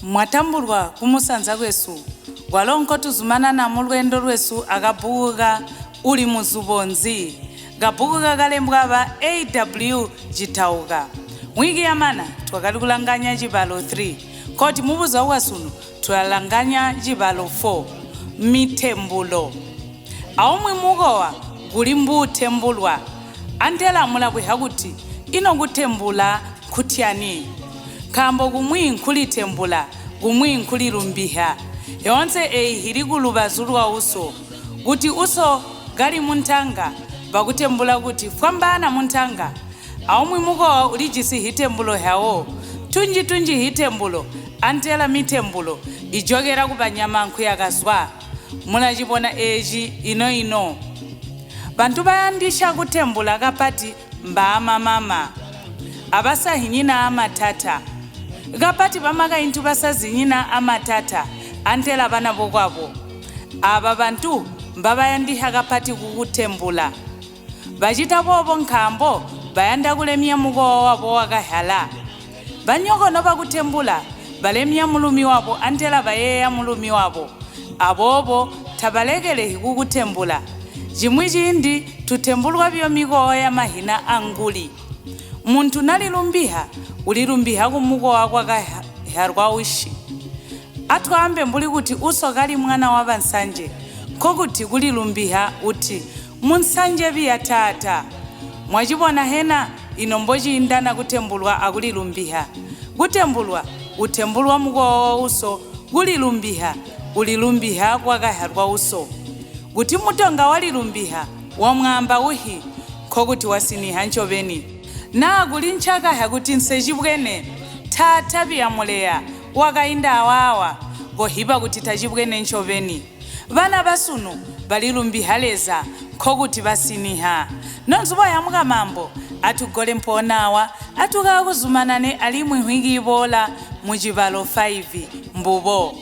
Mwatambulwa kumusanza kwesu, kwalo nkotuzumanana mulweendo lwesu akabbuku ka Uli Muzubo Nzi? Kabbuku kakalembwa aba A.W. Chitauka. Mwiki yamana twakali kulanganya cibalo 3, nkoti mubuzuba bwasunu tulalanganya cibalo 4, mitembulo. Aumwi mukowa kuli mbuutembulwa. Antela mulabwiha kuti, Ino kutembula nkutyani? Nkaambo kumwi nkulitembula, kumwi nkulilumbiha. Yoonse eyi ili kulubazu lwa uso. Kuti uso kali muntanga, bakutembula kuti, Fwambaana muntanga! Aumwi mukowa ulijisi hitembulo hyawo. Tunji-tunji hitembulo, antela mitembulo, ijokela kubanyama nkuyakazwa. Mulacibona eeci ino-ino. Bantu bayandisya kutembula kapati mbaamamama abasahinyina amatata. Kapati bamakaintu basazinyina amatata antela bana bokwabo. Aaba bantu mbabayandihya kapati kukutembula. Bacita boobo nkaambo bayanda kulemya mukowa wabo wakahyala. Banyoko nobakutembula, balemya mulumi wabo antela bayeeya mulumi wabo. Aboobo tabalekelehi kukutembula. Cimwi ciindi tutembulwa biyo mikowa yamahina a nguli. Muntu nalilumbiha, ulilumbiha kumukowa kwakahyalwa ushi. Atwaambe mbuli kuti uso kali mwana wa bansanje, nkokuti kulilumbiha uti, Munsanje biya taata. Mwacibona hena ino mbociindana kutembulwa akulilumbiha? Kutembulwa, utembulwa mukowa wa uso, kulilumbiha, ulilumbiha kwakahyalwa uso. Kuti mutonga walilumbiha, wamwaamba uhi, nkokuti wasiniha ncobeni. Naa kuli ncakahya kuti nsecibwene, taata biya muleya wakainda awaawa, kohiba kuti tacibwene ncobeni. Bana basunu balilumbiha Leza, nkokuti basiniha. Nonzubo ya mukamambo, atugole mpoona awa, atukaakuzumanane alimwi nhwiki iboola mucibalo 5. Mbubo.